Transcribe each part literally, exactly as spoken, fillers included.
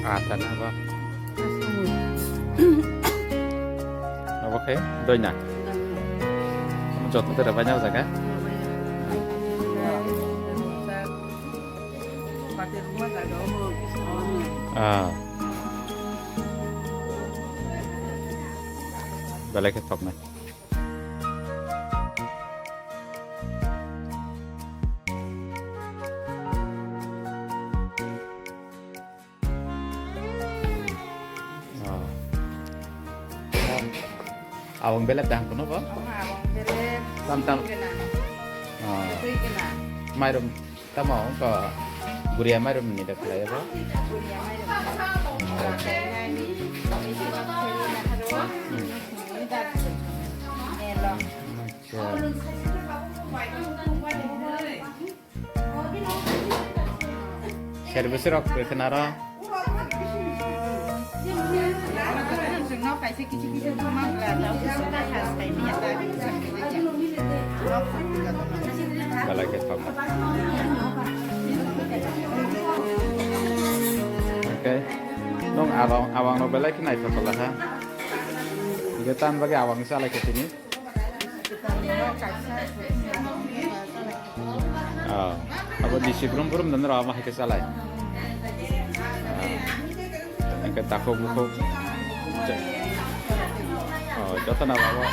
Ah, tana ba. Abo khe doina. Omo joto tere banya o jaga. Ah. Belai khe thoknai. Oh. Abang belep dahang kuno bo? Oh, abang belep. Tam tam. Twi gwnang. Oh. Twi gwnang. Mairum. Tamo wngkha guria mairum ni da khlai bo? Guria mairum. Hmm. Acha. Servis rok kwkhwna ro. Belai khe thok. Okay. Nung abang, abang no belai khe naithok kala ha. Hingke tan bagwi abang salai khe tini. Oh, abo bisi brum brum dan rw ama hai khe salai. Ah, hingke takhuk bukhuk. Oh, joto no abo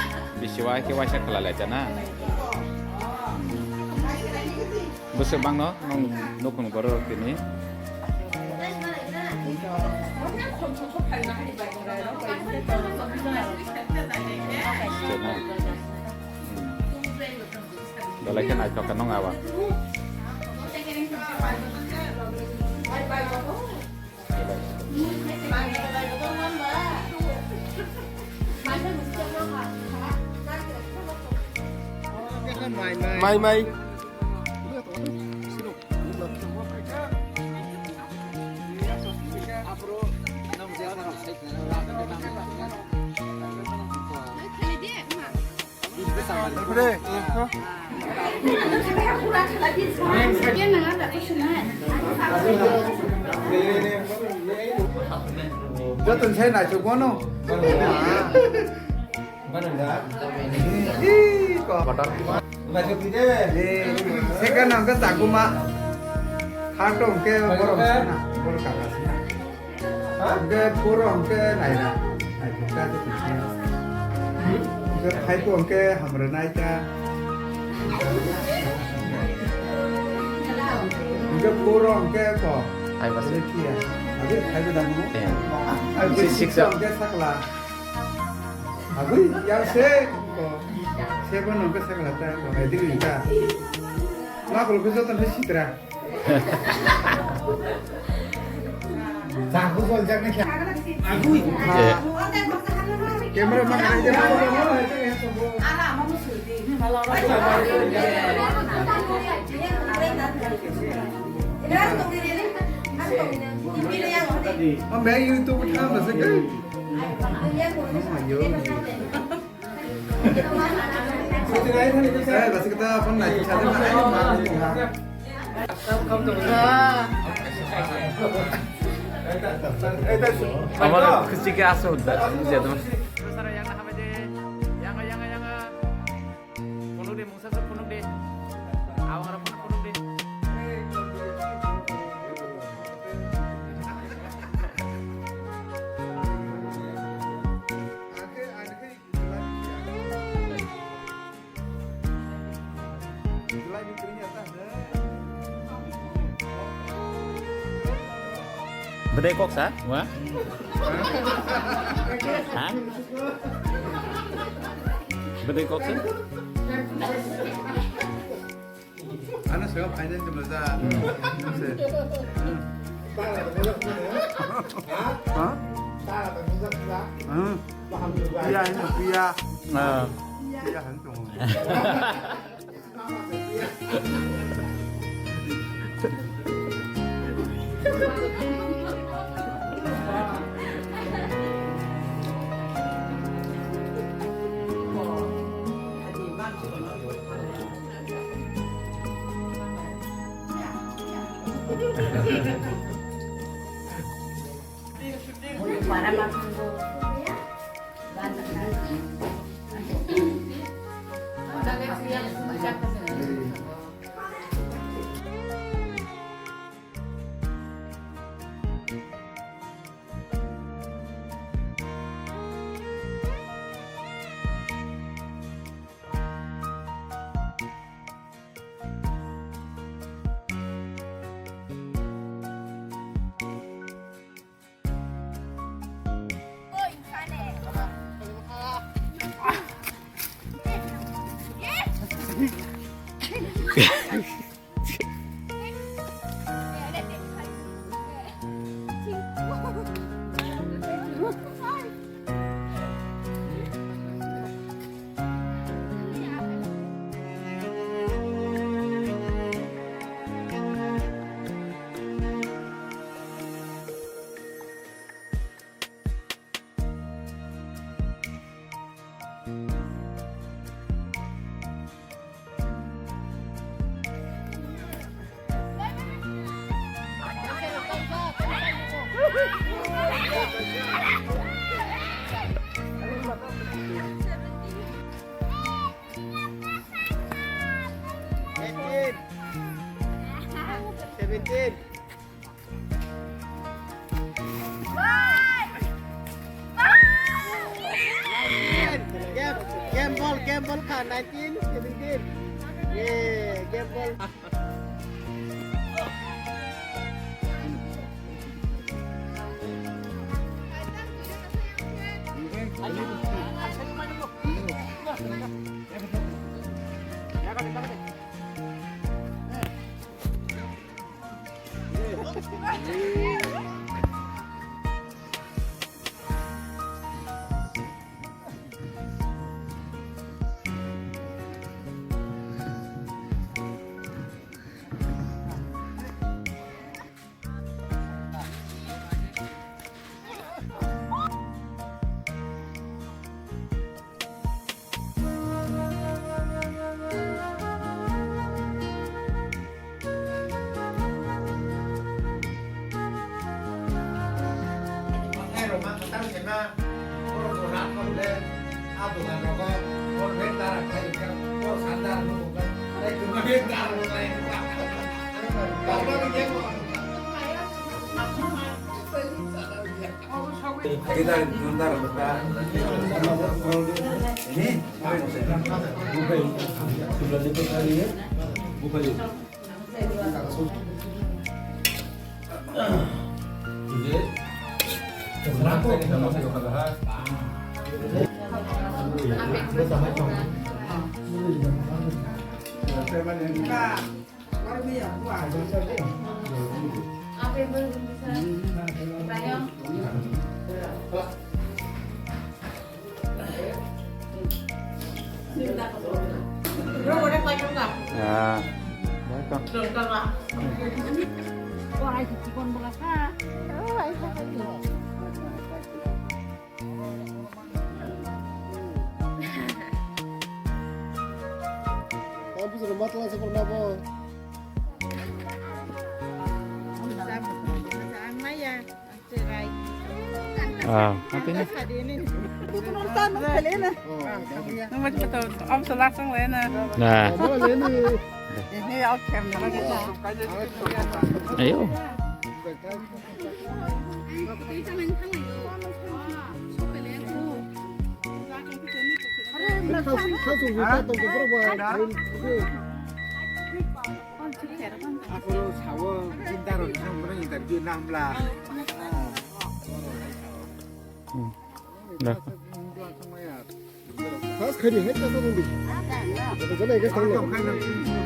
bisi wai khe waisa khlai lai jana. Hmm. Bwswk bangno nung nukhung borok rok tini. Belai khe naithok khe nung abo. Mai mai. Joto ni sai naisuk bono. Ih, ko. Second hwnkhe chakuma. Third hwnkhe borom sina. Borom kaka sina. Hwnkhe four hwnkhe naina. Naisuk ta se kuchina. Hwnkhe five hwnkhe hamrwnai ta. Hwnkhe four hwnkhe ko. Five ase. Hwnkhe kiya. Abi five da mo. Ten. Abi six, six hwnkhe sakla. Agui, yang se ko. Se bo nong ke sakla ta ko. Hai dili ta. Ma ko ko joto ni sitra. Jago jol jak na kya? Agui. Eh. Camera ma ka de. Ang YouTube tham na se ke. Amar khushi ke asa hudda, jadon. Phunuk de, mungsa sa phunuk de. Awang ra phunuk, phunuk de. Bedai kok sa? Wa? Ha? Bedai kok sa? Ano sega phainai jemla ja. Hmm. Ano se. Hmm. Ha? Hmm. Iya, ini iya. Ah. Iya, han tong. Eighteen. Seventeen. Game, game ball, game ball kha, nineteen, seventeen. Yeah, game ball. Ah, welcome. Ang busurok matla sa pernah po. Ah, nanti ni. Nang macam tu, om selasang lena. Nah. Ini oke. Ayo. Aku sawo cinta rok nang mana interview nang bla. Hmm. Nah. Pas khani hai ta tong di. Jana jana ega tong.